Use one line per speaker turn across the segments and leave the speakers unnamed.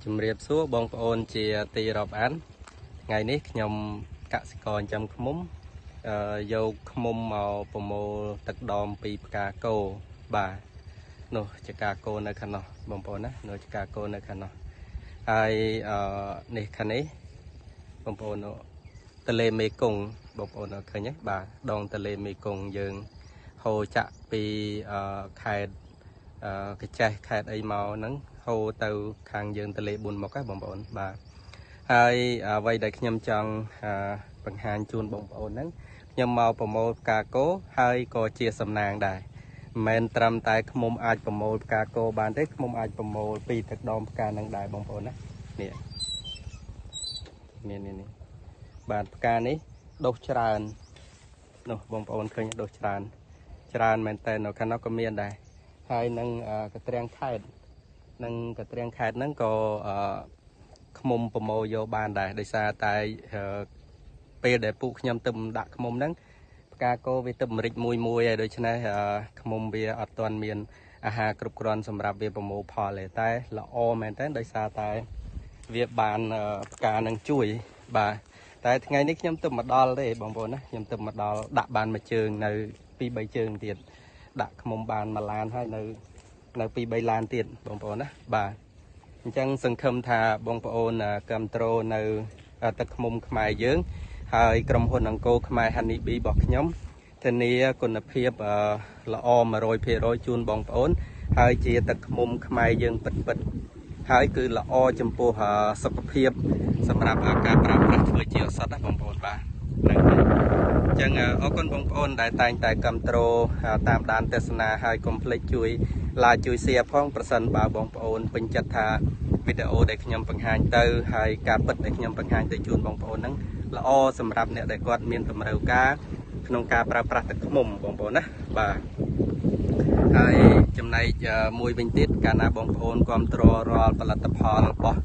ជំរាបសួរបងប្អូនជាទីរាប់អានថ្ងៃនេះខ្ញុំកសិករចិញ្ចឹមឃ្មុំយកឃ្មុំមកប្រមូលទឹកដមពីផ្កាគោបាទនោះចកាគោនៅខាងនោះបងប្អូនណានោះចកាគោនៅខាងនោះហើយនេះខាងនេះបងប្អូនទន្លេមេគង្គបងប្អូនឃើញទេបាទដងទន្លេមេគង្គយើងហូរចាក់ពីខេត្តកចេះខេត្តអីមកហ្នឹងហូរទៅខាងយើងទន្លេ4មុខហ៎បងប្អូនបាទហើយអ្វីដែលខ្ញុំចង់បង្ហាញជូនបងប្អូនហ្នឹងខ្ញុំមកប្រមូលផ្កាគោហើយក៏ជាសំណាងដែរមិនមែនត្រឹមតែឃ្មុំអាចប្រមូលផ្កាគោបានទេឃ្មុំអាចប្រមូលពីទឹកដមផ្កាហ្នឹងដែរបងប្អូនណានេះនេះនេះបាទផ្កានេះដុះច្រើននោះបងប្អូនឃើញដុះច្រើនច្រើនមែនតើនៅខាងនោះក៏មានដែរហើយនឹងកត្រាំងខេតនឹងកត្រាំងខេតហ្នឹងក៏ឃ្មុំប្រមូលយកបានដែរដោយសារតែពេលដែលពួកខ្ញុំទៅដាក់ឃ្មុំហ្នឹងផ្កាគោវាទៅរិចមួយមួយហើយដូច្នេះឃ្មុំវាអត់ទាន់មានអាហារគ្រប់គ្រាន់សម្រាប់វាប្រមូលផលទេតែល្អមែនតើដោយសារតែវាបានផ្កានឹងជួយបាទតែថ្ងៃនេះខ្ញុំទៅមកដល់ទេបងប្អូនណាខ្ញុំទៅមកដល់ដាក់បានមួយជើងនៅ2 3ជើងទៀតដាក់ឃ្មុំបានមួយឡានហើយនៅ2 3ឡានទៀតបងប្អូនណាបាទអញ្ចឹងសង្ឃឹមថាបងប្អូនគ្រប់ត្រូលនៅទឹកឃ្មុំខ្មែរយើងហើយក្រុមហ៊ុនអង្គរខ្មែរ Honey Bee របស់ខ្ញុំធានាគុណភាពល្អ 100% ជូនបងប្អូនហើយជាទឹកឃ្មុំខ្មែរយើងពិតពិតហើយគឺល្អចំពោះសុខភាពសម្រាប់ការប្រើប្រាស់ធ្វើជាឱសថណាបងប្អូនបាទហ្នឹងហើយអញ្ចឹងអរគុណបងប្អូនដែលតែងតែគ្រប់ត្រូលតាមដានទស្សនាហើយកុំភ្លេចជួយ like ជួយ share ផងប្រសិនបើបងប្អូនពេញចិត្តថាវីដេអូដែលខ្ញុំបង្ហាញទៅហើយការពិតដែលខ្ញុំបង្ហាញទៅជូនបងប្អូនហ្នឹងល្អសម្រាប់អ្នកដែលគាត់មានតម្រូវការក្នុងការប្រើប្រាស់ទឹកឃ្មុំបងប្អូនណាបាទហើយចំណែកមួយវិញទៀតកាលណាបងប្អូនគ្រប់គ្រងរាល់ផលិតផលរបស់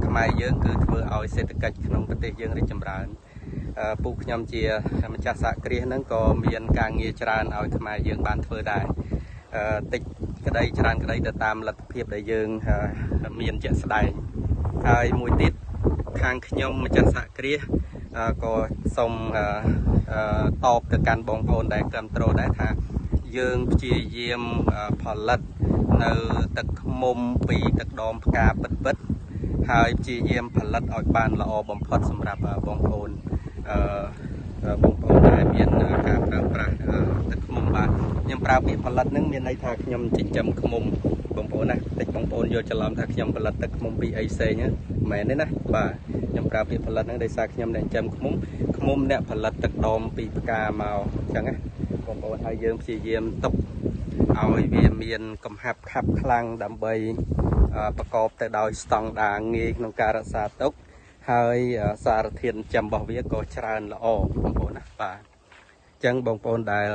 ខ្មែរយើងគឺធ្វើឲ្យសេដ្ឋកិច្ចក្នុងប្រទេសយើងរីកចម្រើនពួកខ្ញុំជាម្ចាស់សហគ្រាសហ្នឹងក៏មានការងារច្រើនឲ្យខ្មែរយើងបានធ្វើដែរតិចក្តីច្រើនក្តីទៅតាមលទ្ធភាពដែលយើងមានជាក់ស្ដែងហើយមួយទៀតខាងខ្ញុំម្ចាស់សហគ្រាសក៏សូមតបទៅកាន់បងប្អូនដែលគ្រប់គ្រងដែរថាយើងព្យាយាមផលិតនៅទឹកឃ្មុំពីទឹកដមផ្កាពិតពិតហើយព្យាយាមផលិតឲ្យបានល្អបំផុតសម្រាប់បងប្អូនបងប្អូនដែលមានការប្រើប្រាស់ទឹកឃ្មុំបាទខ្ញុំប្រើពាក្យផលិតហ្នឹងមានន័យថាខ្ញុំចិញ្ចឹមឃ្មុំបងប្អូនណាតិចបងប្អូនយល់ច្រឡំថាខ្ញុំផលិតទឹកឃ្មុំពីអីផ្សេងហ្នឹងមិនមែនទេណាបាទខ្ញុំប្រើពាក្យផលិតហ្នឹងដោយសារខ្ញុំអ្នកចិញ្ចឹមឃ្មុំឃ្មុំអ្នកផលិតទឹកដមពីផ្កាមកអញ្ចឹងណាបងប្អូនហើយយើងព្យាយាមទុកឲ្យវាមានកំហាប់ខាប់ខ្លាំងដើម្បីប្រកបទៅដោយស្តង់ដារងាយក្នុងការរក្សាទុកហើយសារធាតុចិញ្ចឹមរបស់វាក៏ច្រើនល្អបងប្អូនណាបាទអញ្ចឹងបងប្អូនដែល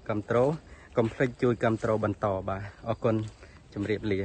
គ្រប់ត្រូលកុំភ្លេចជួយគ្រប់ត្រូលបន្តបាទអរគុណជម្រាបលា